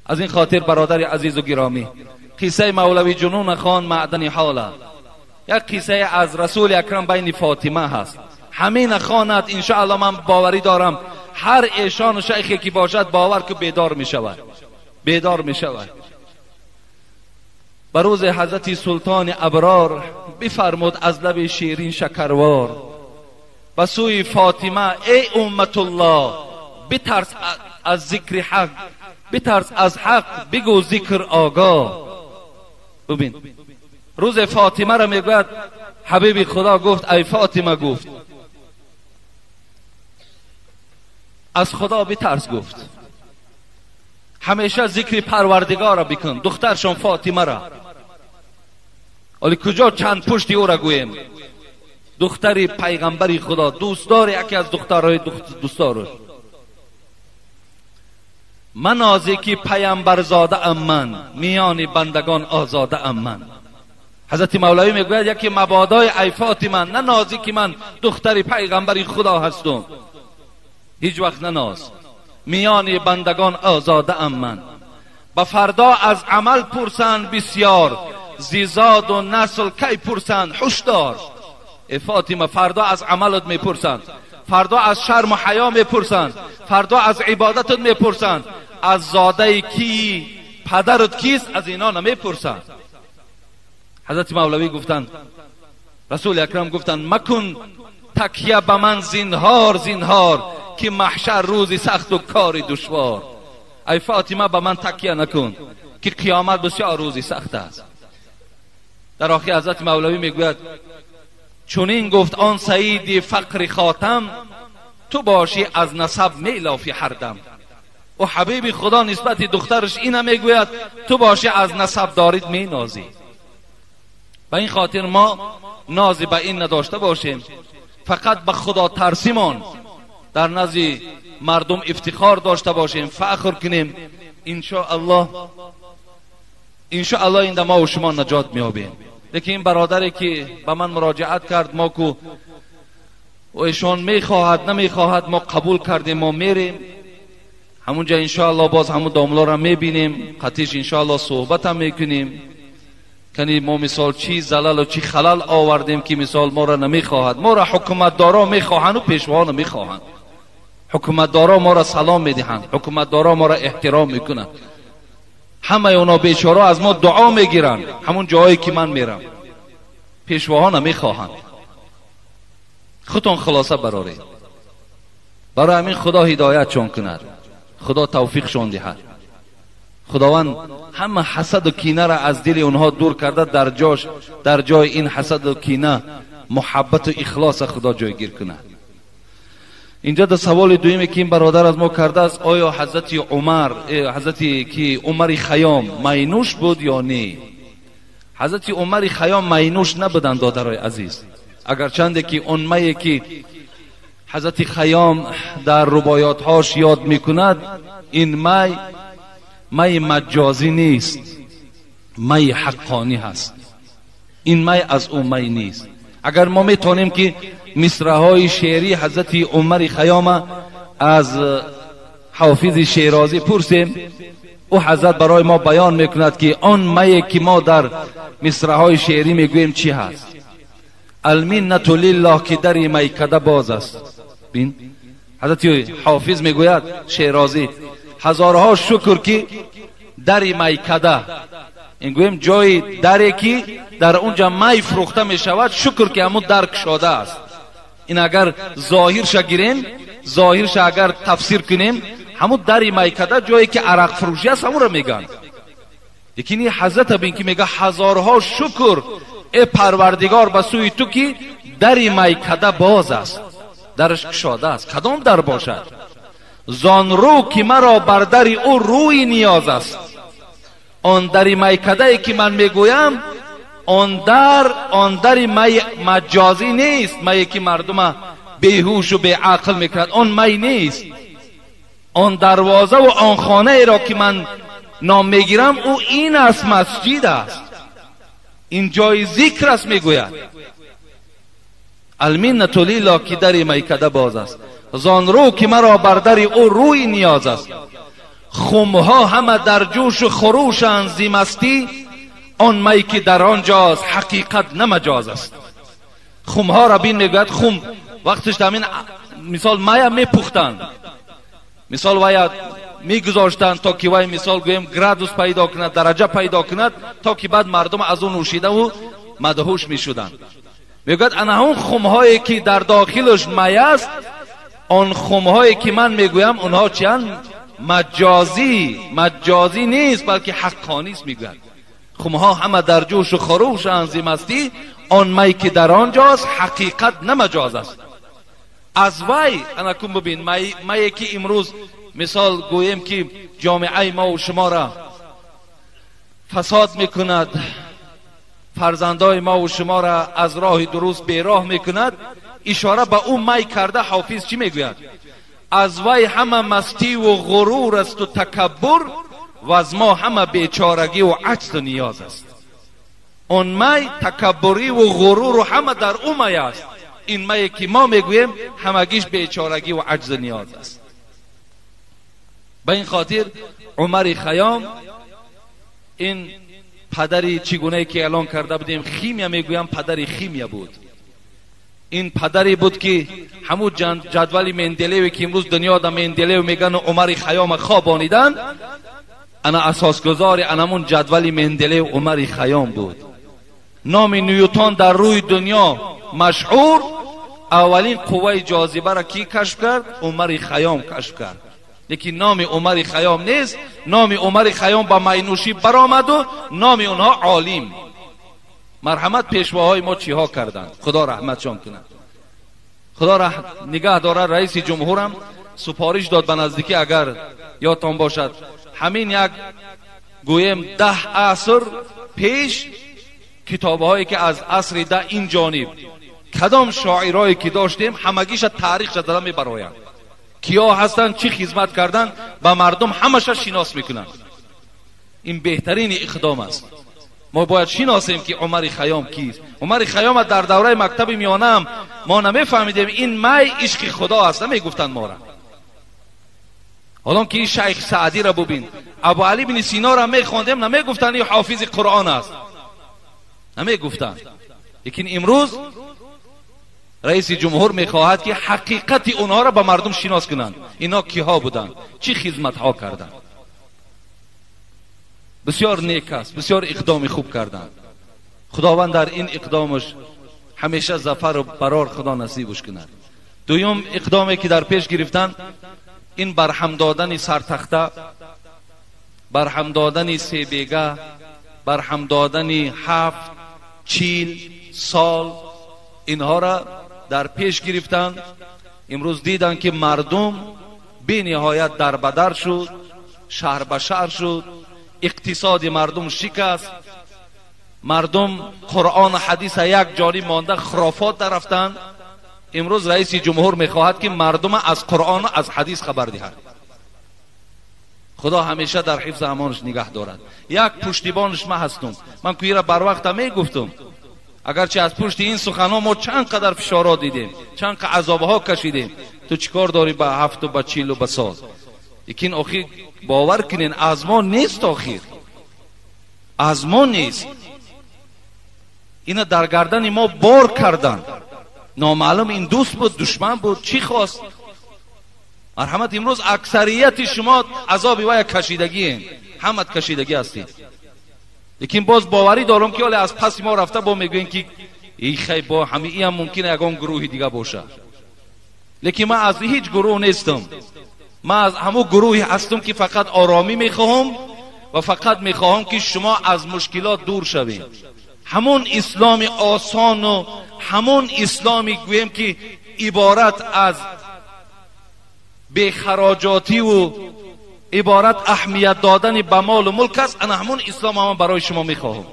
از این خاطر برادر عزیز و گرامی، قصه مولوی جنون خان معدن حاله، یک قصه از رسول اکرم بین فاطمه هست. همین خواند انشاءالله، من باوری دارم هر ایشان و شیخی که باشد باور که بیدار می شود، بیدار می شود. به روز حضرت سلطان ابرار بفرمود از لب شیرین شکروار به سوی فاطمه ای امت الله، بترس از ذکر حق، بترس از حق، بگو ذکر آگاه. ببین روز فاطمه را میگوید حبیب خدا گفت ای فاطمه، گفت از خدا بترس، گفت همیشه ذکر پروردگار را بکن. دخترشان فاطمه را، ولی کجا چند پشتی او را گوییم، دختر پیغمبر خدا، دوستدار یکی از دخترهای دوستدارش. من آزی که پیامبر زاده ام من، میان بندگان آزاده ام من. حضرت مولوی میگوید یکی مبادای ای فاطمه، نه نازی که من دختر پیغمبر خدا هستم، هیچ وقت نناز، میان بندگان آزاده ام من. به فردا از عمل پرسند بسیار، زیزاد و نسل کی پرسند هشدار. ای فاطمه فردا از عملت میپرسند، فردا از شرم و حیا میپرسند، فردا از عبادتت میپرسند، از زاده کی، پدرت کیست، از اینا نمیپرسند. حضرت مولوی گفتند، رسول اکرم گفتند مکن تکیه به من زینهار زینهار، که محشر روزی سخت و کاری دشوار. ای فاطمه به من تکیه نکن که قیامت بسیار روزی سخت است. در آخر حضرت مولوی میگوید چنین گفت آن سعید فقر خاتم، تو باشی از نسب میلافی هر دم. و حبیب خدا نسبت دخترش اینه میگوید تو باشی از نسب دارید مینازی. به این خاطر ما نازی به این نداشته باشیم، فقط به خدا ترسیمان در نزد مردم افتخار داشته باشیم، فخر کنیم. انشاءالله انشاءالله این ما و شما نجات میابیم. لیکن این برادری که به من مراجعت کرد، ما کو و ایشان میخواهد نمیخواهد، ما قبول کردیم، ما میریم همونجا انشاءالله، باز همون داملا را میبینیم، قطیش انشاءالله صحبت هم میکنیم. کنی ما مثال چی زلل و چی خلل آوردیم که مثال ما را نمیخواهد. ما را حکومتدارا میخواهند و پیشوا نمیخواهند. حکومتدارا ما را سلام میدهند، حکومتدارا ما را احترام میکنند، همه اونا بیچاره از ما دعا میگیرند. همون جایی که من میرم پیشواها نمیخواهند. خودتون خلاصه برارید. برای همین خدا هدایت چون کند، خدا توفیقشون دهد. خداوند همه حسد و کینه را از دل اونها دور کرده، در جاش، در جای این حسد و کینه محبت و اخلاص خدا جایگیر کند. اینجا در سوال دویمی که این برادر از ما کرده است، آیا حضرت عمر، حضرت که عمر خیام مینوش بود یا نه؟ حضرت عمر خیام مینوش نبودند دادرای عزیز، اگرچنده که اون می که حضرت خیام در رباعیاتهاش یاد میکند، این می می مجازی نیست، می حقانی هست. این می از اون می نیست. اگر ما میتونیم که مصرع‌های شعری حضرت عمر خیام از حافظ شیرازی پرسیم، او حضرت برای ما بیان میکند که آن می که ما در مصرع‌های شعری میگوییم چی هست. المنة لله که در میکده باز است. بین حضرت حافظ میگوید شیرازی، هزارها شکر که در میکده، این گویم جای دری که در اونجا می فروخته می شود، شکر که همون در کشاده است. این اگر ظاهرش گیریم، ظاهرش اگر تفسیر کنیم، همون در میکده جایی که عرق فروشی است همون را میگن. لیکن این حضرت بین که میگه هزارها شکر ای پروردگار به سوی تو که در میکده باز است، درش کشاده است. کدام در باشد؟ زان رو که مرا بر در او روی نیاز است. آن در میکده که من میگویم، آن در، آن در می مجازی نیست، می که مردم بیهوش و بیعقل میکند، آن می نیست. آن دروازه و آن خانه را که من نام میگیرم او این است، مسجد است، این جای ذکر است. میگوید المنة لله که در میکده باز است، زان رو که مرا بر در او روی نیاز است. Хумҳо ҳама дар ҷӯшу хурӯшанд зи мастӣ, он май ки дар он ҷост ҳақиқат на маҷоз аст. Хумҳоро бин, мегӯяд хум вақтиш ҳамин мисол мая мепухтанд, мисол вая мегузоштанд то ки вай мисол гӯем градус пайдо кунад, дараҷа пайдо кунад, то ки баъд мардум аз он нӯшидаву мадҳуш мешуданд. Мегӯяд ана он хумҳое ки дар дохилаш май аст, он хумҳое ки ман мегӯям онҳо чиянд? Маҷозӣ, маҷозӣ нест, балки ҳаққонист. Мегӯяд хумҳо ҳама дар ҷӯшу хурӯшанд зи мастӣ, он май ки дар он ҷост ҳақиқат на маҷоз аст. Аз вай ана кун бибин, мае ки имрӯз мисол гӯем ки ҷомеаи мо ва шуморо фасод мекунад, фарзандои мо ва шуморо аз роҳи дуруст бероҳ мекунад, ишора ба ӯ май карда ҳофиз чӣ мегӯяд? Аз вай ҳама мастиву ғурур асту такаббур, ва аз мо ҳама бечорагиву аҷзу ниёз аст. Он май такаббуриву ғуруру ҳама дар ӯ май аст. Ин мае ки мо мегӯем ҳамагиш бечорагиву аҷзу ниёз аст. Ба ин хотир Умари Хайём ин падари чӣ гунае ки эълон карда будем химия мегӯям, падари химия буд. Ин падаре буд ки ҳамун ҷадвали Менделееве ки имрӯз дунё да Менделеев мегӯянд Умари Хайёма хобонидан, ана асосгузори анамун ҷадвали Менделеев Умари Хайём буд. Номи Ньютон дар рӯи дунё машҳур, аввалин қувваи ҷозибаро кӣ кашф кард? Умари Хайём кашф кард. Лекин номи Умари Хайём нест, номи Умари Хайём ба майнӯшӣ баромаду номи онҳо олим. Марҳамат пешвоҳои мо чиҳо карданд? Худо раҳматшон кунад, Худо нигаҳ дорад. Раиси ҷумҳурам супориш дод ба наздикӣ, агар ёдтон бошад, ҳамин як гӯем 10 аср пеш китобҳое ки аз асри 10 ин ҷониб кадом шоирое ки доштем ҳамагиша таърихша зада мебароянд, киё ҳастанд, чӣ хизмат карданд, ба мардум ҳамаша шинос мекунанд. Ин беҳтарини иқдом аст. Мо бояд шиносем ки Умари Хайём кист. Умари Хайём дар давраи мактаби миёнаам мо намефаҳмидем ин май ишқи Худо аст, намегуфтанд мора. Ҳолон ки ин Шайх Саъдиро бубин, Абу Али ибни Синоро мехондем, намегуфтанд ин ҳофизи Қуръон аст, намегуфтанд. Лекин имрӯз раиси ҷумҳур мехоҳад ки ҳақиқати онҳоро ба мардум шинос кунанд. Ино киҳо буданд, чӣ хизматҳо карданд. Бисёр нек аст, бисёр иқдоми хуб карданд. Худованд дар ин иқдомаш ҳамеша зафару барор Худо насибаш кунад. Дуюм иқдоме ки дар пеш гирифтанд, ин барҳам додани сартахта, барҳам додани себега, барҳам додани 7, 40 сол, инҳоро дар пеш гирифтанд. Имрӯз диданд ки мардум бениҳоят дарбадар шуд, шаҳр ба шаҳр шуд, иқтисоди мардум шикаст, мардум Қуръону ҳадиса як ҷониб монда хурофот дарафтанд. Имрӯз раиси ҷумҳур мехоҳад ки мардума аз Қуръону аз ҳадис хабар диҳад. Худо ҳамеша дар ҳифзи амонаш нигаҳ дорад. Як пуштибонаш ма ҳастум. Ман куира барвақта мегуфтум, агарчи аз пушти ин суханҳо мо чанд қадар фишорҳо дидем, чанд қадар азобҳо кашидем. Ту чӣ кор дорӣ ба 7 ба 40 ба сол? Лекин охир бовар кунен, аз мо нест, охир аз мо нест. Ина дар гардани мо бор карданд. Номаълум ин дӯст буд, душман буд, чӣ хост. Марҳамат, имрӯз аксарияти шумо азоби вая кашидагиен, ҳамат кашидагӣ ҳастед. Лекин боз боварӣ дорам ки ҳоле аз паси мо рафта бо мегӯем ки эй хай, бо ҳами иам мумкин ягон гурӯҳи дига бошад. Лекин ман аз ҳеҷ гурӯҳ нестам. Ман аз ҳамун гурӯҳе ҳастам ки фақат оромӣ мехоҳам ва фақат мехоҳам ки шумо аз мушкилот дур шавед. Ҳамун исломи осону ҳамун исломи гӯем ки иборат аз бехароҷотиву иборат аҳамият додани ба молу мулк аст, ана ҳамун ислом ман барои шумо мехоҳам.